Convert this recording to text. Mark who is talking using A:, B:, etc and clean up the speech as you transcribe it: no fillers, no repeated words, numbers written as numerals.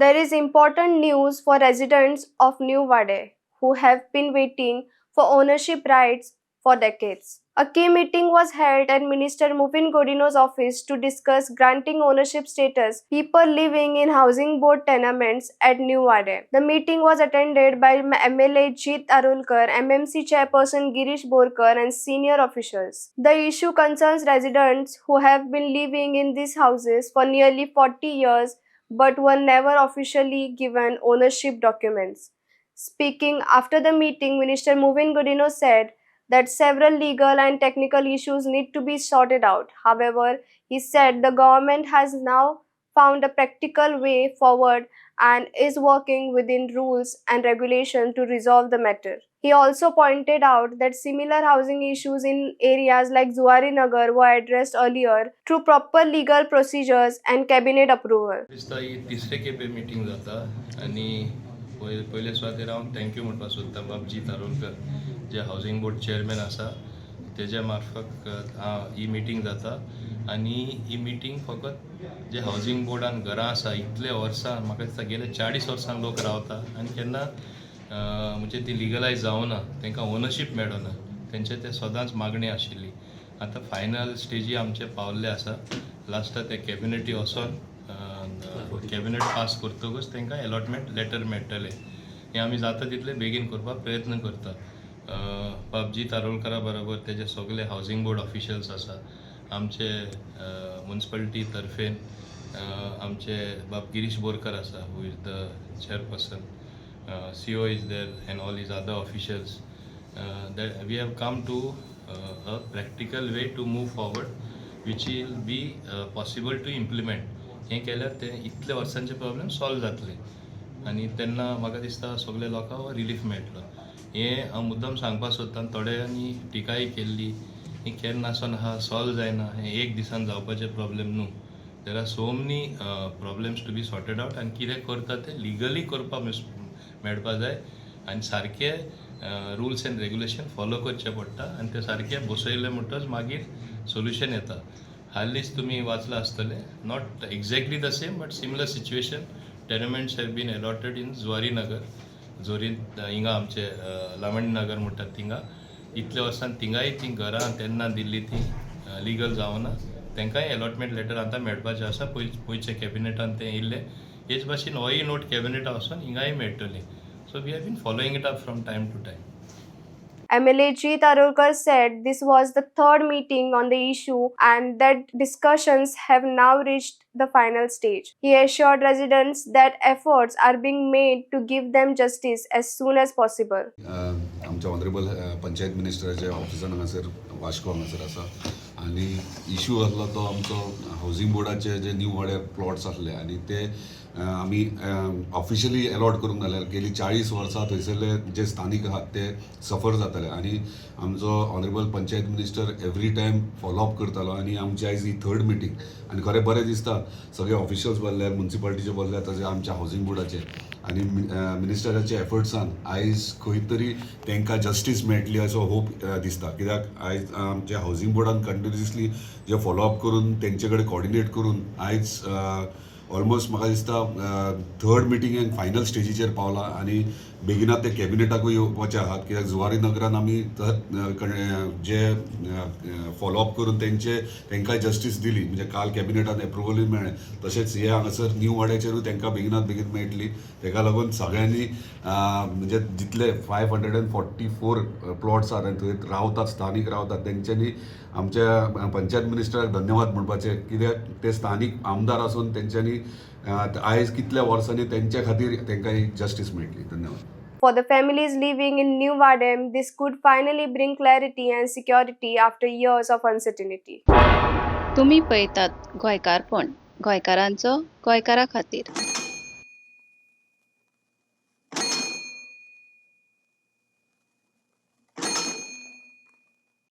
A: There is important news for residents of New Wade who have been waiting for ownership rights for decades. A key meeting was held at Minister Mauvin Godinho's office to discuss granting ownership status people living in housing board tenements at New Wade. The meeting was attended by MLA Jeet Arolkar, MMC chairperson Girish Borkar, and senior officials. The issue concerns residents who have been living in these houses for nearly 40 years but were never officially given ownership documents. Speaking after the meeting, Minister Mauvin Godinho said that several legal and technical issues need to be sorted out. However, he said the government has now found a practical way forward and is working within rules and regulation to resolve the matter. He also pointed out that similar housing issues in areas like Zuari Nagar were addressed earlier through proper legal procedures and cabinet approval.
B: दिसता ही तिसरे खेपे meeting जाता आनी पयले सुवातेर हांव thank you म्हणपाक सोदतां बाब जीत आरोलकर, जे हावजींग बोर्ड चेअरमॅन आसा. तेज्या मार्फत ही मिटींग जाता आनी ही मिटींग फकत जे हावजींग बोर्डान घरां आसा, इतले वर्सां, म्हाका दिसता गेले 40 वर्सां लोक रावता आनी केन्ना म्हणजे ती लिगलायज जावना, तांकां ओनरशीप मेळना, तेंचे ते सदांच मागणी आशिल्ली. आतां फायनल स्टेजी आमचे पावल्ले आसा. लास्टाक ते कॅबिनेटी वचोन कॅबिनेट पास करतकूच तांकां एलॉटमेंट लेटर मेळटलें. हें आमी जाता तितले बेगीन करपाक प्रयत्न करता. बाब जीत आरोलकरा बरोबर तेजे सगळे हावजींग बोर्ड ऑफिशियल्स आसा. आमचे मुन्सिपालिटी तर्फेन आमचे बाब गिरीश बोरकर आसा, who is the chairperson, CO is there and all his other officials, that we have come to a practical way to move forward which will be possible to implement. हें केल्यार ते इतले वर्सांचे प्रॉब्लेम सॉल्व जातले आनी तेन्ना म्हाका दिसता सगळे लोकांक रिलीफ मेळटलो. हें हांव मुद्दम सांगपाक सोदतां. थोड्यांनी टिकाय केल्ली, ही केन्ना आसोन आहा, सॉल्व जायना. हें एक दिसान जावपाचें प्रॉब्लेम न्हू. There are so many problems to be sorted out आनी कितें करता तें लिगली करपाक मेळपा जाय आनी सारके रुल्स एंड रेगुलेशन फॉलो करचें पडटा आनी ते सारके बसयले म्हणटच मागीर सोल्युशन येता. हालींच तुमी वाचलां आसतलें, not exactly the same but similar situation, tenements have been allotted in Zuari Nagar. जोरी हिंगा आमचे लावणी नगर म्हणटात थिंगा. इतल्या वर्सां थिंगाय तीं घरां तेन्ना दिल्ली ती लिगल जावना. तांकांय एलॉटमेंट लेटर आतां मेळपाचें आसा. पयरच्या कॅबिनेटान तें येयल्लें. हेच भाशेन होय नोट कॅबिनेटा वचोन हिंगाय मेळटली. So we have been following it up from time to time.
A: MLA Jeet Arolkar said this was the third meeting on the issue and that discussions have now reached the final stage. He assured residents that efforts are being made to give them justice as soon as possible.
C: आमच्या honourable panchayat मिनिस्टराच्या ऑफिसान हांगासर, वास्को हांगासर आसा आनी issue आसलो तो आमचो housing बोर्डाचे जे न्यू वाड्यार प्लॉट्स आसले आनी ते आमी ऑफिशियली एलॉट करूंक नासले. गेली 40 वर्सां थंयसरले जे स्थानीक आहात ते सफर जाताले आनी आमचो honourable panchayat minister every time follow up करतालो आनी आमची आयज ही थर्ड मिटींग आनी खरें बरें दिसता, सगळे ऑफिशियल्स बसल्यात, मुन्सिपालिटीचे बसल्यात, तशें आमच्या हावजींग बोर्डाचे आनी मिनिस्टराच्या एफर्ट्सान आयज खंय तरी तांकां जस्टीस मेळटली असो होप दिसता. कित्याक आयज आमच्या हावजींग बोर्डान कंटिन्युअसली जे फॉलोअप करून, तेंचे कडेन कॉर्डिनेट करून आयज ऑलमोस्ट म्हाका दिसता थर्ड मिटींग एंड फायनल स्टेजीचेर पावला आनी बेगिनात ते कॅबिनेटाकूय येवपाचे आहात. कित्याक जुवारी नगरान आमी जे फॉलोअप करून तेंचे तांकां जस्टीस दिली, म्हणजे काल कॅबिनेटान एप्रुवलूय मेळ्ळें, तशेंच हे हांगासर न्यू वाड्याचेरूय तांकां बेगिनात बेगीन मेळटली. तेका लागून सगळ्यांनी म्हणजे जितले 544 प्लॉट्स आहात आनी थंय रावतात, स्थानीक रावतात, तेंच्यांनी आमच्या पंचायत मिनिस्टराक धन्यवाद म्हणपाचे, कित्याक ते स्थानीक आमदार आसून तेंच्यांनी आयज कितल्या वर्सांनी तेंच्या खातीर तांकां एक जस्टीस मेळटली. धन्यवाद.
A: For the families living in New Vadem, this could finally bring clarity and security after years of uncertainty.
D: तुमी पळयतात गोंयकारपण, गोंयकारांचो गोंयकारा खातीर.